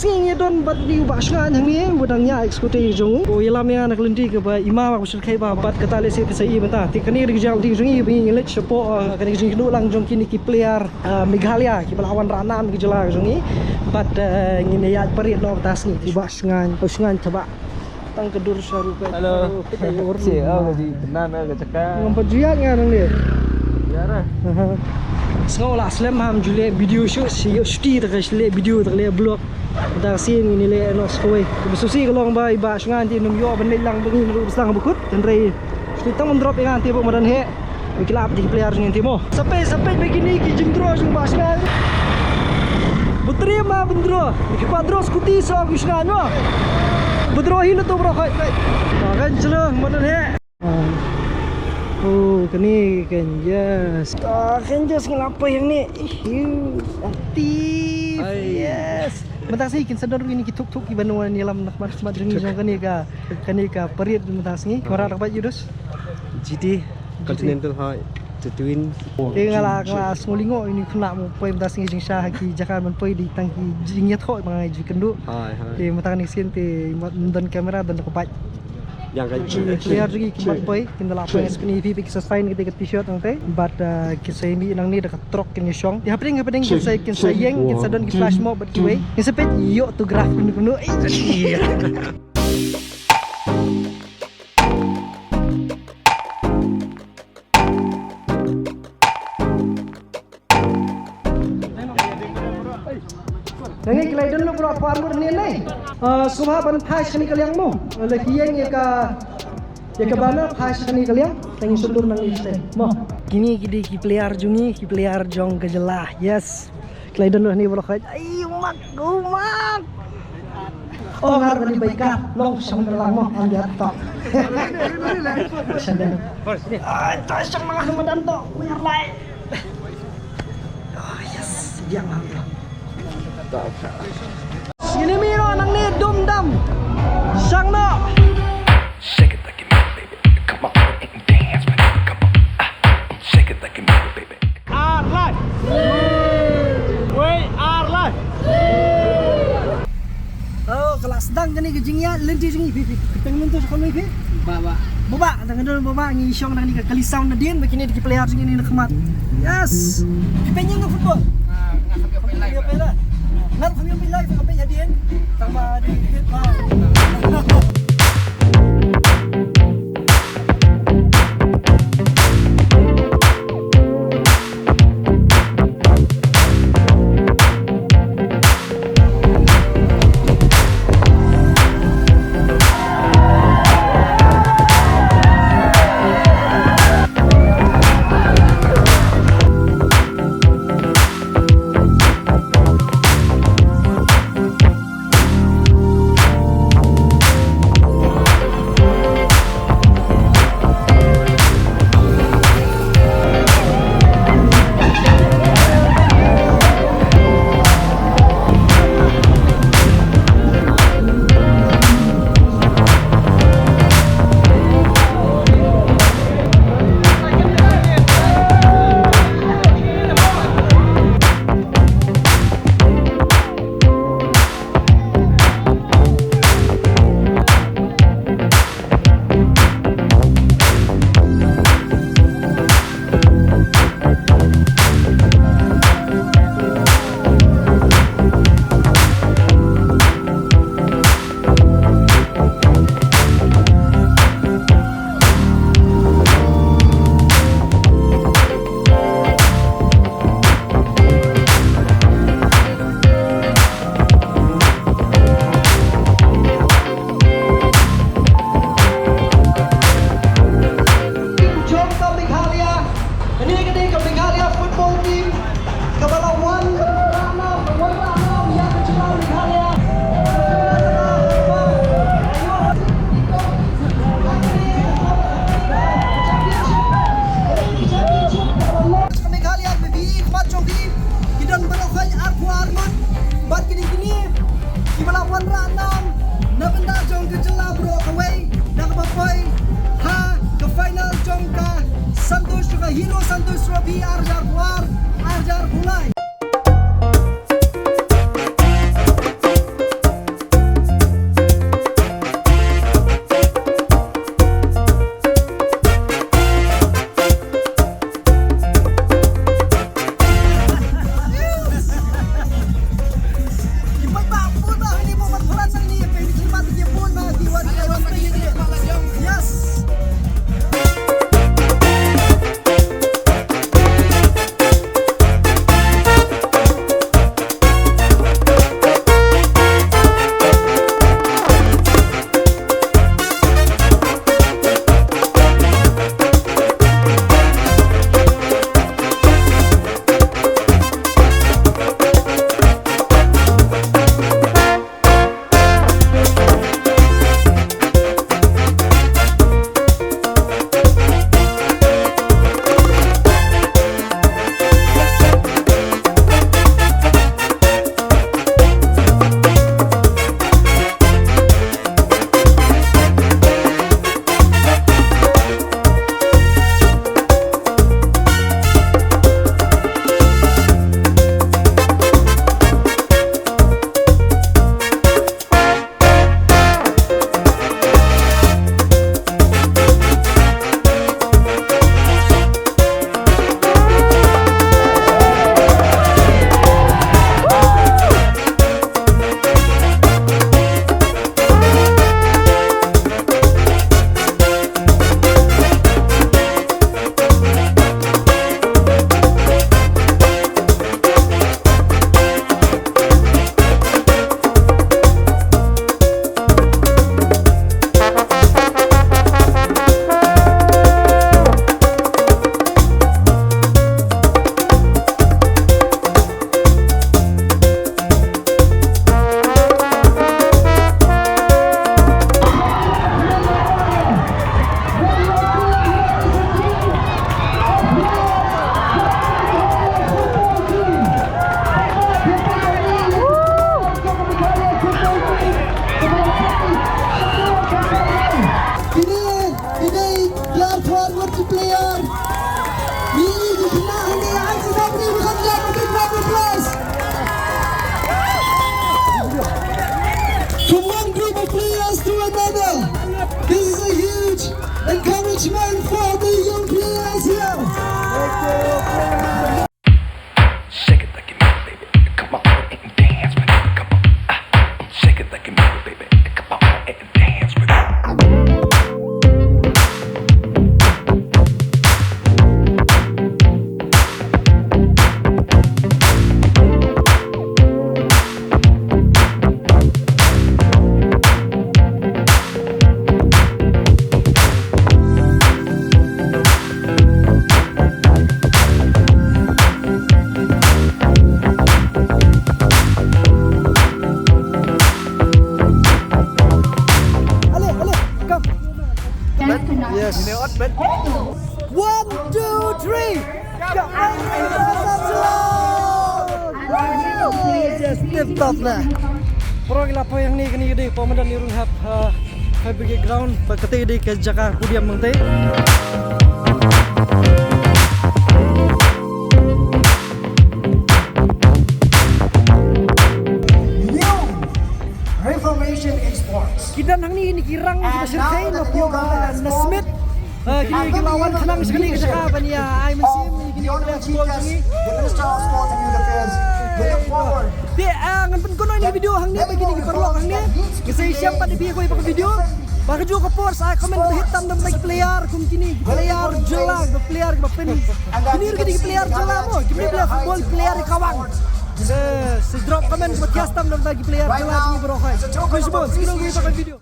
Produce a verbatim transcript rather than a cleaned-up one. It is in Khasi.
Ngi don bad u Bah Shngaiñ hangne, u dang ïa scooty jong u. U ïalam ïa nga na ka lynti kaba i ma ba u shyrkhei ba bad kata lehse phi sa ïohi mynta. Te kane ka dei ka jingïalang jong ngi ba ngi leit shapoh, eh, kane ka jingïakynduh lang jong kine ki player, eh, Meghalaya kiba la wan rah nam ka jylla ka jong ngi. Bad, eh, ngin ïa ïaid parade noh mynta sngi. U Bah Shngaiñ, u Shngaiñ Thabah. Tang ka dur sha ruh ka. Hello. Peit ka dur. Cik, oh, ka ji kena na ka jaka. Ngam pat ju ïaid nga nangne. Ïa ra. Aha. Sngew la slem ham ju leh video shoot, shi ïoh shuti ta ka leh video ta ka leh vlog. Ta ka sien ngin leh noh sa kawei. Ba sngewsih ka long ba i Bah Shngaiñ te ym ïoh ban leit lang ba ngin ruh ba sdang ba kut. Hynrei shuti tang ban drop ïa nga te ba madan heh. Ba ki lap da ki player jong ngi te mo. Sa peit, sa peit ba kine ki jingdraw jong Bah Shngaiñ. Ba trei ma ban draw. Ki pat draw scooty sa ki Shngaiñ mo. Ba draw hi na to bro khoi. Ka kan chlo madan heh. Oh, kane kan, yes. Ka kan, yes, ngi la poi hangne. Ihiu. Aktif. Hai. Yes. Mynta sngi kin sa don ruh kine ki tuk-tuk kiban wan ïalam na khmat khmat jong ngi jong kane ka, kane ka parade mynta sngi. Kamra dak bait Yudus. G T, Continental High, Tatooine. Te nga la, nga la sngewlyngngoh ïa une u khynnah mo poi mynta sngi jingshisha ha ki jaka ban poi dei tang ki jingïathoh ba nga ju kynduh. Hai, hai. Te mynta kane ka sien te ym don kamera, don da ka bike. Yang ka jingïathoh. Player jong ngi ki mat poi, kin da la poi ngi sa pyni ïa phi, phi ki sa sign kata ka t-shirt nangta. Bad, uh, kin sa ïa mih nangne da ka truck kin ïa shong. Te hapdeng, hapdeng kin sa, kin sa ïeng, kin sa don ki flash mob bad kiwei. Kin sa peit ïoh autograph kumno kumno. Ei. Nangne ki la don ruh baroh arngut hangne. Ah, sngewbha ban phai shane ka liang mo. La ki ïeng ïa ka, ïa ka banner, phai shane ka liang. Tang shu dur nangne sha mo. Kine ki dei ki player jong ngi, ki player jong ka jylla. Yes. Ki la don ruh hangne baroh khoit. Ai, u Mak, u Mak. Oh, ngar ka dei biker, long shong da lang mo, am dia tok. Shong da. Ai, ta shong ma ka madan tok, wir lai. Oh, yes, dia ma. Tok. Sini miro nangne dum dam. Shang no. Shake it like you mean it, baby. Come on, dance with me. Come on. Ah, shake it like you mean it, baby. Ar lai. Wei, ar lai. Oh, ka la sdang kane ka jingïaid lynti jong ngi, phi, phi. Tang mynta sa kane phi. Ba, ba. Ba, ba, tang mynta ba, ba, ngi shong nangne ka kali sound nadien, ba kine ki player jong ngi na khmat. Yes. Phi peit ïa ka football. Ah, nga kham ïoh peit live. Nga kham ïoh peit live, nga peit hadien. Tang ba di hit ba. Jong ka Meghalaya, kane ka dei ka Meghalaya football team, kaba la wan, wan, wan, wan, wan, ïa ka jylla Meghalaya. Ka Meghalaya, ba phi i khmat jong phi, ki don baroh khoit arphew ar ngut, bad kine kine, kiba la wanrah nam, na bynta jong ka jylla baroh kawei, da kaba poi, ha, ka final jong ka Santosh, jong ka Hero Santosh Trophy, ar hajar arphew ar, ar hajar arphew lai. Encouragement for the young players here. Shake it like you mean it, baby. Come on and dance with me. Come on. Ah, shake it like you mean it, baby. Come on and dance with me. Ale, ale, come. Yes. One, two, three. Yes, tip top na. Para ki la poi hangne, kane ka dei ka por mynta ngi rung hap, uh, fire brigade ground, bad kata ka dei ka jaka podium mynta. New reformation in sports. Ki don hangne kine ki rang kiba shyrkhei na por, uh, na Smit. Uh, kine ki la wan khnang sha kane ka jaka ban ïa ai mynsiem ïa kine ki players football jong ngi. Te, uh, ngan pynkut noh ïa kane ka video hangne bad kine ki paralok hangne. Ngin sa ïashem pat ïa phi ha kawei pat ka video. Ba ha kajuh ka por sa ai comment ba hit tam na bynta ki player kum kine ki player jylla, ba player kiba pyn. Kine ruh ki dei ki player jylla mo, kim dei player football, player ïa ka wang. Eh, sa drop comment ba thiah tam na bynta ki player jylla jong ngi baroh hi. Khublei shibun, sa ïa kane ka video.